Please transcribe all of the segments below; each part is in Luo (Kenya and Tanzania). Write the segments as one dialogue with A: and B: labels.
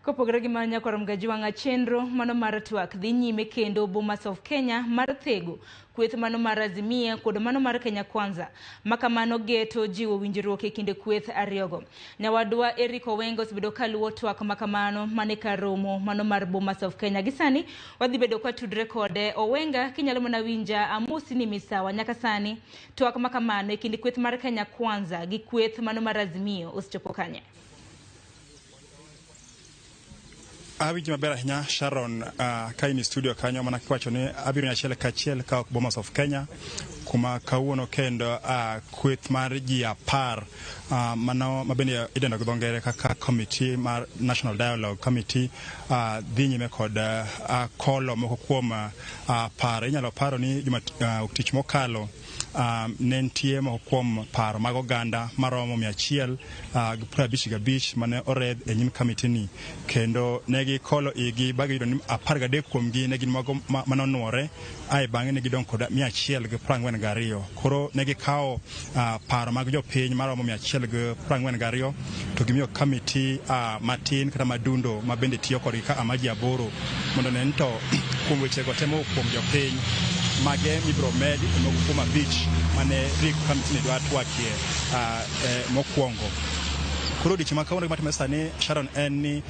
A: Kopogore gi mano, nyakwar Mgajwang'a, chenro mano mar twak dhi nyime kendo Bomas of Kenya mar thego kweth mano mar Azimio kod mano mar Kenya Kwanza. Makamano geto jiwo winjruok e kind kweth ariyogo. Nyawadwa Eric Owenga osebedo kaluwo twak makamano mane kar romo mano mar Bomas of Kenya. Gi sani wadhi bedo kwatudre kode. Owenga, kinyalo mana winja, amosi ni misawa. Nyaka sani twak makamano e kind kweth mar Kenya Kwanza gi kweth mano mar Azimio osechopo kanye?
B: Awinji maber ahinya Sharon, ka in e studio kanyo mana kiwacho ni abiro ni achiel kachiel ka ok Bomas of Kenya kuma kawuono kendo kweth mar ji 10 mano mabende idendo gi dho ngere kaka Committee mar National Dialogue Committee dhi nyime kod kolo moko kuom paro. Inyalo paro ni juma tich mokalo ne nitie moko kuom paro mag oganda maromo 155 mane oredh e nyim kamiti ni, kendo ne gikolo igi ba giyudo ni 13 kuomgi ne gin mago manonuore, ae bang'e ne gidong' kod 142. Koro ne gikawo paro mag jopiny maromo 142 to gimiyo kamiti matin kata madundo ma bende tiyo kodgi ka ama ji 8 mondo ne ni to kuom wechego te mowuok kuom jopiny mage mibiro med e moko kuom 5 mane rik kamiti ni dwa twakie mokwongo. Koro odiochieng' ma kawuono gima timore sani Sharon en ni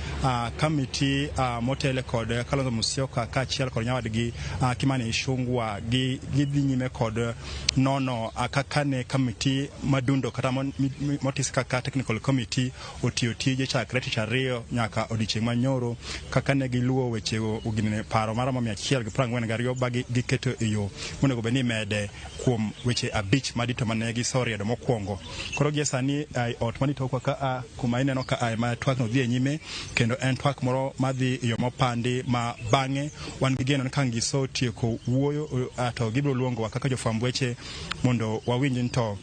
B: kamiti motele kod Kalonzo Musyoka kaachiel kod nyawadgi Kimani Ichung'wa gidhi nyime kod nono kaka ne kamiti madundo kata motis kaka technical committee otiyo tije chakre tich ariyo nyaka odiochieng' manyoro, kaka ne giluwo weche ginene paro maromo 142 ba giketo e yo monego bed ni imede kuom weche 5 madito mane gisoriedo mokwongo. Koro gie sani ot manitokwa ka kuma ineno ka ma twak no dhi e nyime, kendo en twak moro madhi e yo mopandi ma bang'e wan gi geno ni ka gisotieko wuoyo to gibiro luongowa kaka jofwamb weche mondo wawinj ni to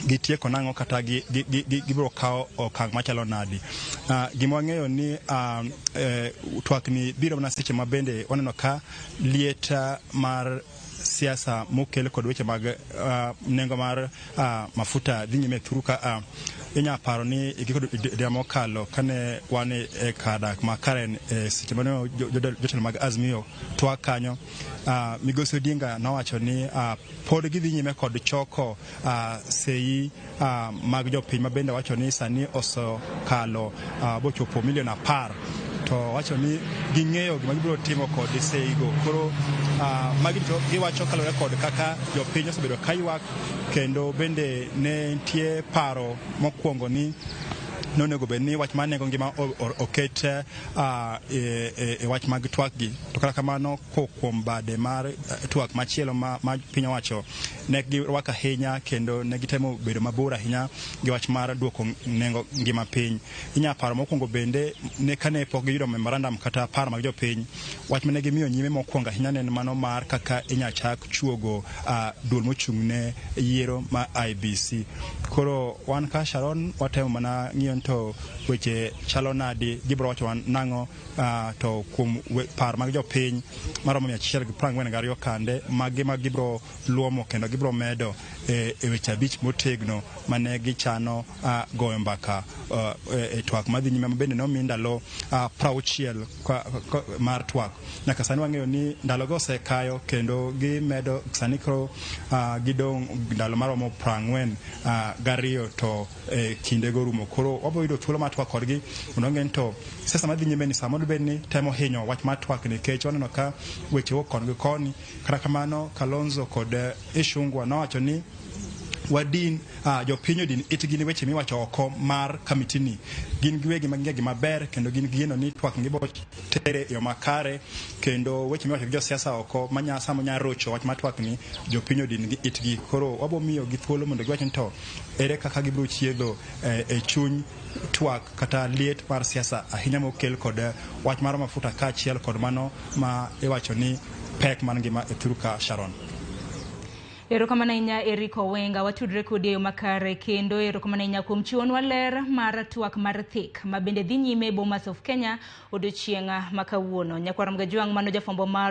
B: gitieko nang'o kata gibiro kawo okang' machalo nadi. Gima wang'eyo ni twak ni biro mana seche ma bende waneno ka liet mar siasa mokel kod weche mag nengo mar mafuta dhi nyime thuru ka. Inya paro ni e giko dwe mokalo kane wan e kar dak ma Karen e seche mane jotelo mag Azimio twak kanyo, Migosi Odinga nowacho ni pod gidhi nyime kod choko sei mag jopiny ma bende wacho ni sani osekalo bochopo milion 10, to wacho ni ging'eyo gima gibiro timo kod seigo. Koro magi duto giwacho kaluwore kod kaka jopiny osebedo ka ywak, kendo bende ne nitie paro mokwongo ni nonego bed ni wach mar nengo ngima oket e wach mag twak gi, to kata kamano kowuok kuom bade mar twak machielo ma piny owacho ne girwako ahinya kendo ne gitemo bedo mabor ahinya gi wach mar duoko nengo ngima piny. Inya paro mokwongo bende ne kane pok giyudo memorandum kata paro mag jopiny, wach mane gimiyo nyime mokwongo ahinya ne en mano mar kaka inya chak chuogo duol mochung' ne yiero ma IEBC. Koro wan ka Sharon watemo mana ng'iyo ni to weche chalo nadi, gibiro wacho nang'o to kuom paro mag jopiny maromo 142 kande magi ma gibiro luomo kendo gibiro medo e weche 5 motegno mane gichano goyo mbaka e twak madhi nyime ma bende nomi ndalo 60 mar twak. Nyaka sani wang'eyo ni ndalogo osekayo kendo gimedo sani koro gidong' ndalo maromo 42 to kindego rumo. Koro wabiro yudo thuolo mar twak kodgi mondo wang'e ni to siasa madhi nyime ni samoro bed ni temo hinyo wach mar twak nikech waneno ka weche wuok koni gi koni. Kata kamano Kalonzo kod Ichung'wa nowacho ni wadin jopiny odin itgi ni weche miwacho oko mar kamiti ni gin giwegi ma ging'e gima ber kendo gin gigeno ni twak gibiro tere e yo makare, kendo weche miwacho gi josiasa oko manya sama nya rocho wach mar twak ni jopiny odin gi itgi. Koro wabiro miyo gi thuolo mondo giwach ni to ere kaka gibiro chiedho e chuny twak kata liet mar siasa ahinya mokel kod wach mar mafuta kaachiel kod mano ma iwacho ni pek mar ngima e thuru ka Sharon.
A: Erokamano ahinya Eric Owenga, watudre kodi e yo makare kendo erokamano ahinya kuom chiwonwa ler mar twak mar thik ma bende dhi nyime e Bomas of Kenya odiochieng' ma kawuono. Nyakwar Mgajwang' mano jafwambo mar